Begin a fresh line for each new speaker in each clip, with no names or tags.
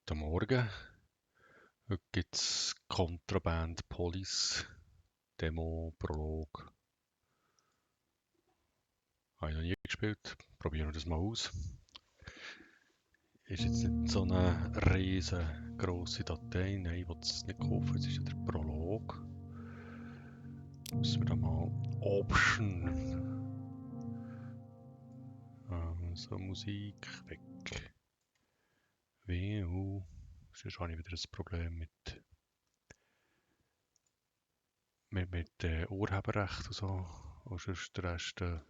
Guten Morgen. Heute gibt es Contraband Police, Demo, Prolog. Habe ich noch nie gespielt. Probieren wir das mal aus. Ist jetzt nicht so eine riesengroße Datei. Nein, ich will es nicht kaufen. Es ist ja der Prolog. Müssen wir da mal Option. So, Musik weg. WU. Sonst habe ich wieder ein Problem mit Urheberrecht und so. Und sonst den Rest lassen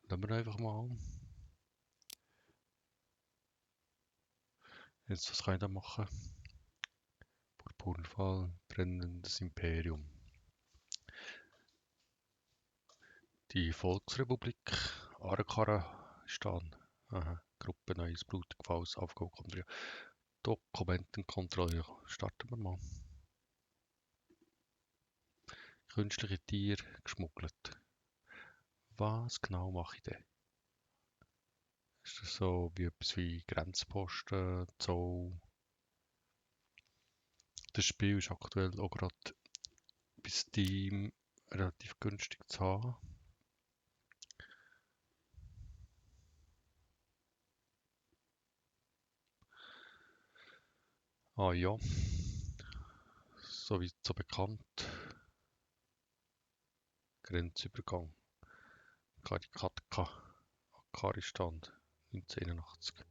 wir einfach mal. Jetzt, was kann ich da machen? Purpurfall, brennendes Imperium. Die Volksrepublik Arakaristan. Aha. Gruppe Neues Blutgefalls, Aufgabenkontrolle. Dokumentenkontrolle. Starten wir mal. Künstliche Tiere geschmuggelt. Was genau mache ich denn? Ist das so wie etwas wie Grenzposten, Zoll? Das Spiel ist aktuell auch gerade bei Steam relativ günstig zu haben. Ah ja, soweit so bekannt. Grenzübergang. Karikatka. Karistan. 1981.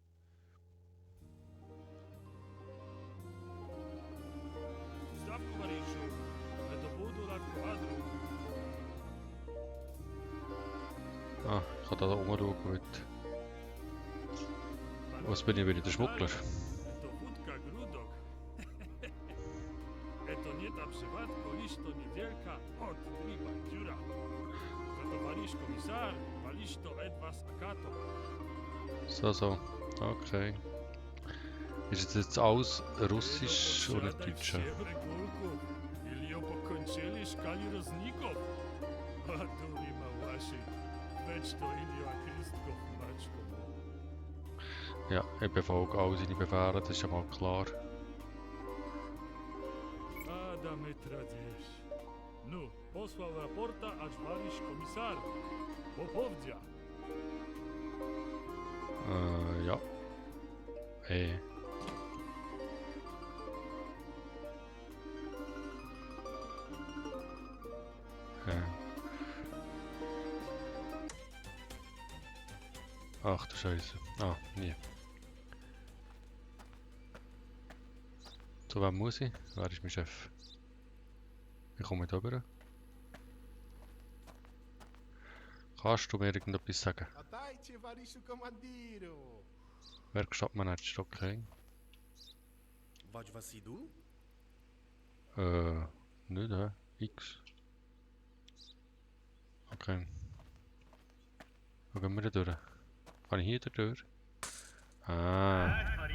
Ah, ich kann da umschauen. Was bin ich wieder, der Schmuggler? So, okay. Ist jetzt alles Russisch und nicht Deutsch? Ja, ich befolge all seine Befehle, das ist ja mal klar. Ja. Ach du Scheiße. Ah, nie. Zu wem muss ich? Wer ist mein Chef? Wie komme ich da rüber? Kannst du mir irgendetwas sagen? Werkstattmanager, okay. Nicht, hä? X. Okay. Wo gehen wir da durch? Kann ich hier da durch? Ah.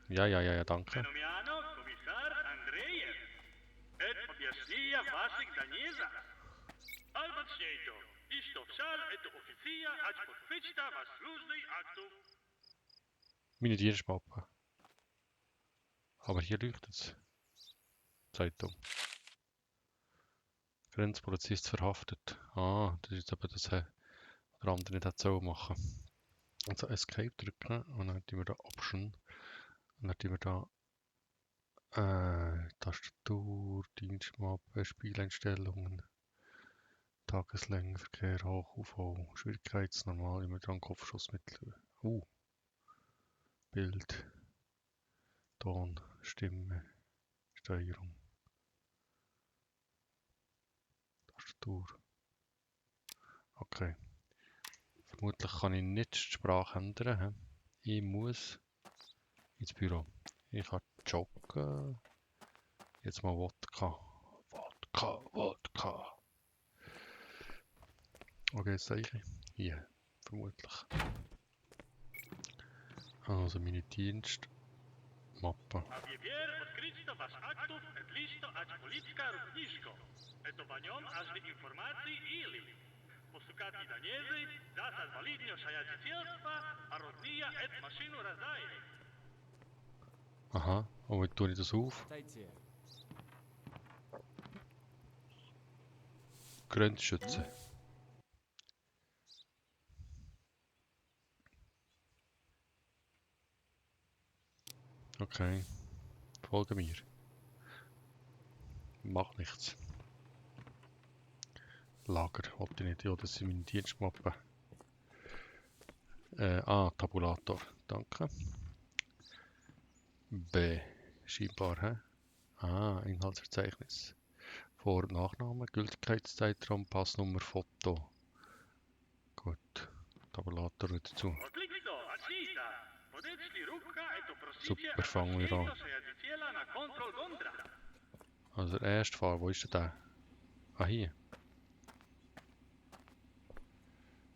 Ja, danke. Meine Dienstmappe. Aber hier leuchtet es. Zeitung. Grenzpolizist verhaftet. Ah, das ist aber das, was der andere nicht hat so machen. Also Escape drücken und dann tun wir da Option. Und dann tun wir da Tastatur, Dienstmappe, Spieleinstellungen, Tageslänge, Verkehr, Hoch, UV, Schwierigkeitsnormal, immer dran, Kopfschussmittel. Bild, Ton, Stimme, Steuerung, Tastatur. Okay. Vermutlich kann ich nicht die Sprache ändern. Ich muss ins Büro. Ich kann joggen. Jetzt mal Wodka. Wodka. Okay, das sage ich. Hier, vermutlich. Also meine Dienstmappe.
Ducati Daniesi, Zasad Validnio Sajadzitelstva, Arodnia et Maschinu Razai.
Aha, und wie tue ich das auf? Grenzschütze. Okay, folge mir. Macht nichts. Lager, wollte ich nicht. Ja, das sind meine Dienstmappen. Tabulator. Danke. B. Scheinbar, hä? Inhaltsverzeichnis. Vor- und Nachname, Gültigkeitszeitraum, Passnummer, Foto. Gut. Tabulator wieder zu.
Odlično, accisa. Podečni Rubka eto prosice
Super, fangen wir an.
Sajadzitela na Kontrol Gondra.
Also der erste Fall, wo ist der? Ah, hier.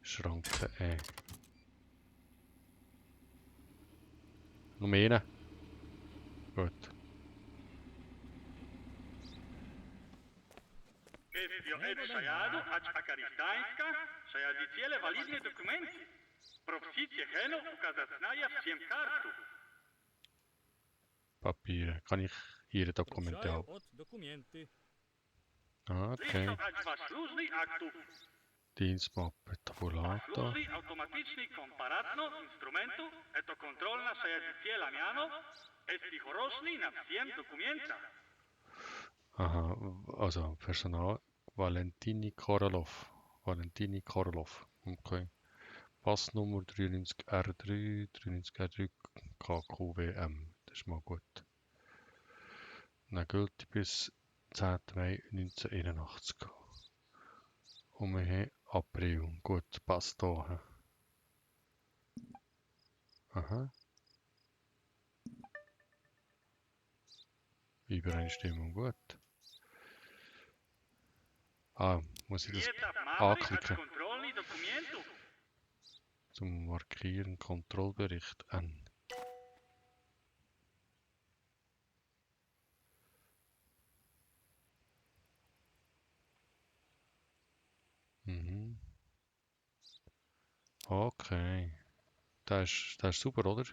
Schranke E. Noch mehr? Gut.
Dio et Sajadu, ac Akaristanska, Sajadzitele validne dokumenti. Prosice Heno ukazatnaja всем карту.
Papiere. Kann ich Ihre Dokumente haben?
От документы.
Okay.
Listo ac vaslužni aktu.
Dienstmappe, Tabulator.
Služni automatični komparatno instrumentu, eto kontrolna Sajadzitela mjano, esti horosni na всем dokumenta.
Aha, also Personal. Valentini Korolov. Valentini Korolov. Okay. Passnummer 93R3, 93R3 KQWM. Das ist mal gut. Dann gültig bis 10. Mai 1981. Und wir haben April. Gut, passt da. He? Aha. Übereinstimmung, gut. Muss ich das anklicken?
Kontrolni dokumentu.
Zum Markieren Kontrollbericht an. Mhm. Okay. Das ist super, oder?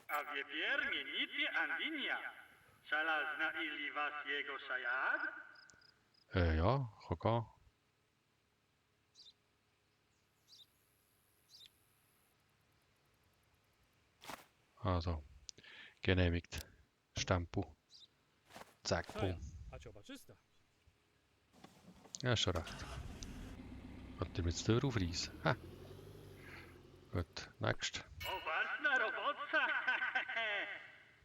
Aviepier mieniti andinia. Salazna ili vas jego Sajad?
Ja, kann gehen. Also, genehmigt. Stempel. Zack, boom.
А чё, бачиста?
Ja, ist schon recht. Könnte ich mir jetzt die Tür aufreißen? Ha. Gut, next.
Ovarsna robotca.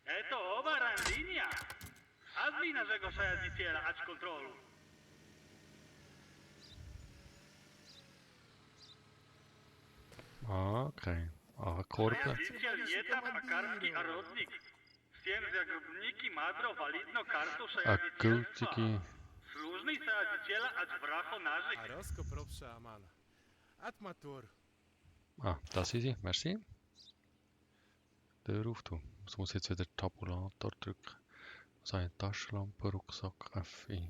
Eto ova randinia. Azvina žego Sajadzitela ac kontrolu.
Okay. Korbe.
Sajadzitjel jeta pakarski arodnik. Всем загубники мадро валидно карту Sajadzitelstva.
Gültige.
Služni Sajadzitela ac vracho nažik.
Arosko propša amana. Atmatur.
Da sind sie. Merci. Tür auf, du. Ich muss jetzt wieder Tabulator drücken. Was habe ich? Taschenlampe, Rucksack, FI.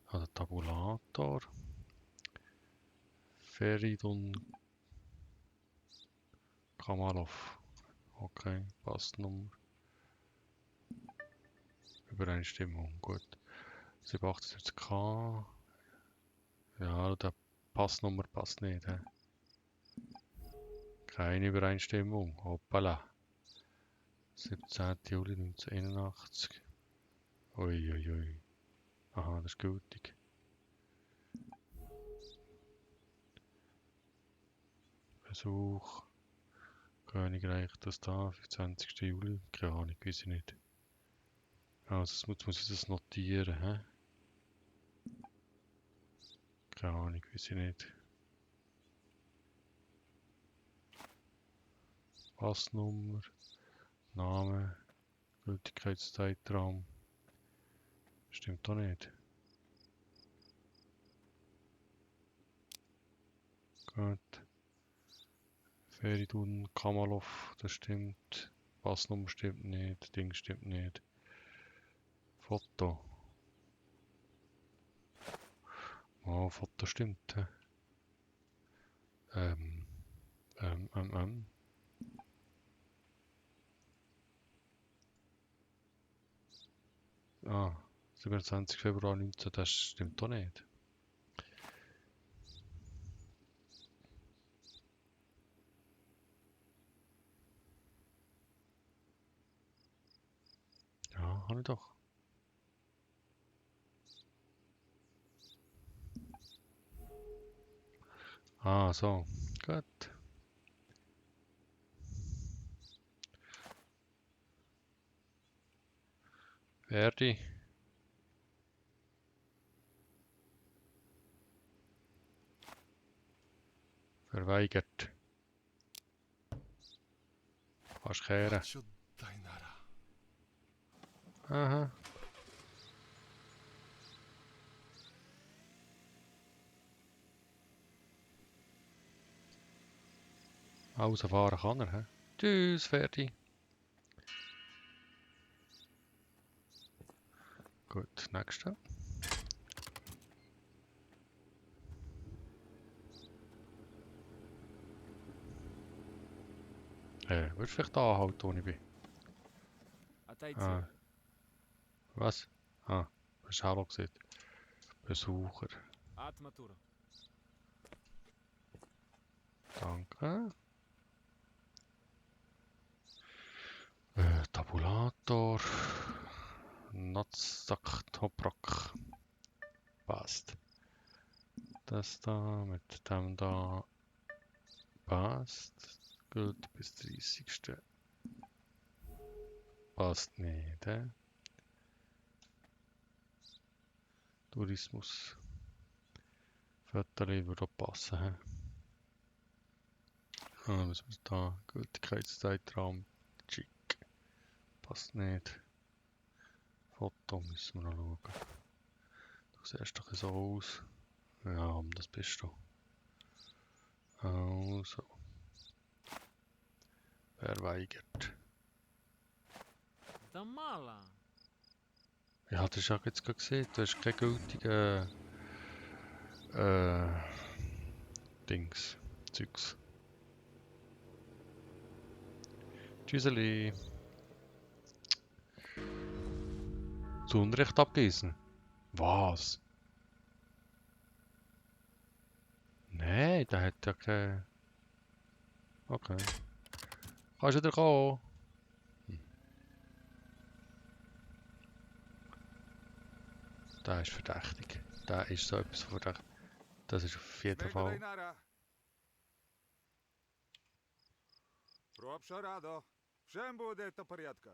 Also Tabulator. Feridun Kamalov. Okay, Passnummer. Übereinstimmung, gut. 778K. Ja, der Passnummer passt nicht. He? Keine Übereinstimmung. Hoppala. 17. Juli 1981. Uiuiui. Aha, das ist gültig. Besuch. Königreich, das da, 25. Juli. Keine Ahnung, weiß ich nicht. Also, jetzt muss ich das notieren, hä? Keine Ahnung, weiß ich nicht. Passnummer, Name, Gültigkeitszeitraum. Stimmt doch nicht. Gut. Feridun Kamalov, das stimmt. Passnummer stimmt nicht. Ding stimmt nicht. Foto. Oh, Foto stimmt. Hä? Ähm, ähm, ähm, ähm. Ah, 27. Februar 19, das stimmt doch nicht. Ja, habe ich doch. Ah, so. Gut. Verdi. Verweigert. Kannst kehren.
Dainara.
Aha. Rausfahren kann er, hä? Tschüss, Ferdi. Gut, nächste. Würdest du vielleicht anhalten, wo ich bin?
Attenzione.
Was? Ah, hast du Hallo gesehen? Besucher.
Atmatura.
Danke. Tabulator. Notzack, Toprak. Passt. Das da mit dem da. Passt. Gut, bis 30. Passt nicht, Tourismus. Fotos würde auch passen, hä? Ah, was ist da? Gültigkeitszeitraum. Chic. Passt nicht. Foto müssen wir noch schauen. Du siehst doch so aus. Ja, das bist du. Also. Verweigert.
Da mala.
Ja, das hast du jetzt gerade gesehen. Du hast keinen gültigen Dings. Zeugs. Tschüsseli. Zu Unrecht abgewiesen. Was? Nein, der hat ja keine... Okay. Kannst du wieder kommen? Der ist verdächtig. Der ist so etwas verdächtig. Das ist auf jeden
Svego
Fall...
Dainara. Probsha rado. Всем будет в порядке.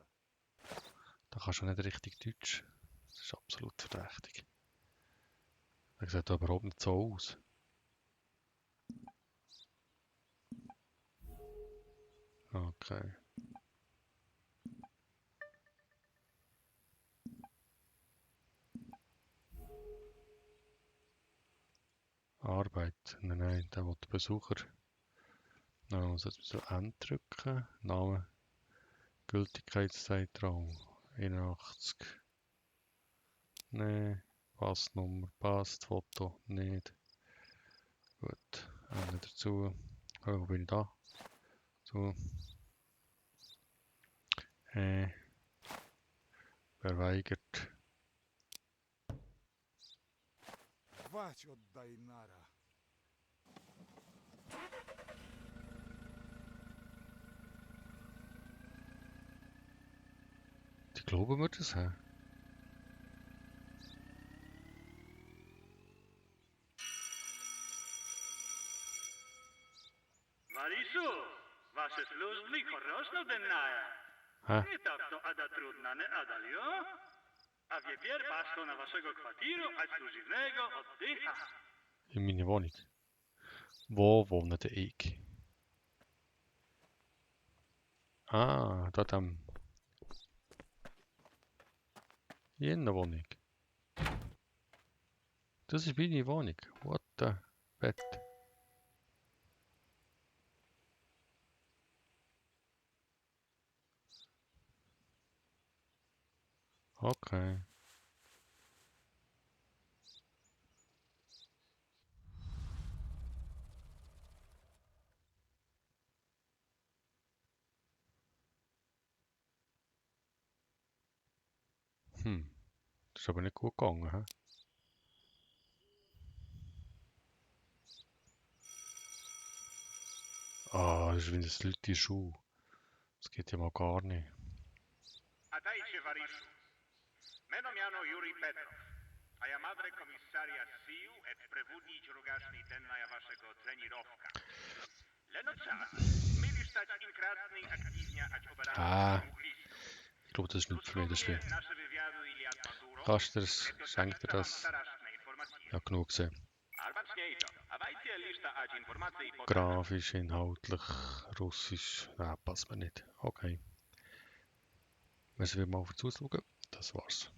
Da kannst du nicht richtig Deutsch. Das ist absolut verdächtig. Der sieht aber überhaupt nicht so aus. Okay. Arbeit. Nein, nein, der will Besucher. Dann muss jetzt so End drücken. Name. Gültigkeitszeitraum. 81. Nein. Passnummer. Passt. Foto. Nicht. Gut. Ende dazu. Oh, wo bin ich da? So. Verweigert.
Хватит Dainara.
Die glauben wir das, hä?
Varisu, vaše služby korosno dennaja.
Hä?
Nie tak to ada trudnane adalio, a wiepier pasto na waszego kwatiru, a służywnego oddycha.
In meine Wohnung. Wo wohnt der ich? Ah, dort am... In der Wohnung. Das ist meine Wohnung. What the... Bett. Okay. Das ist aber nicht gut gegangen, hä? Ah, das ist wie ein Leute Schuh. Das geht ja mal gar nicht.
Ataice Varishu. Meno miano Yuri Petrov. A ja madre komisaria Siu et prevudnić rugašni dennaja vašego trenirovka. Leno čas, mieli stać inkratny aktywnia ać
Ah,
oberano muchlistu.
ich glaube, das ist nicht für mich das Spiel.
Nasze wywiadu Iliad Maduro.
Kannst du das? Schenkt dir das? Ja, genug gesehen.
Albaczniejto. A wajcie lista ać informacji po
Grafisch, inhaltlich, russisch. Nein, passt mir nicht. Okay. Merci vielmals fürs Zuschauen. Das war's.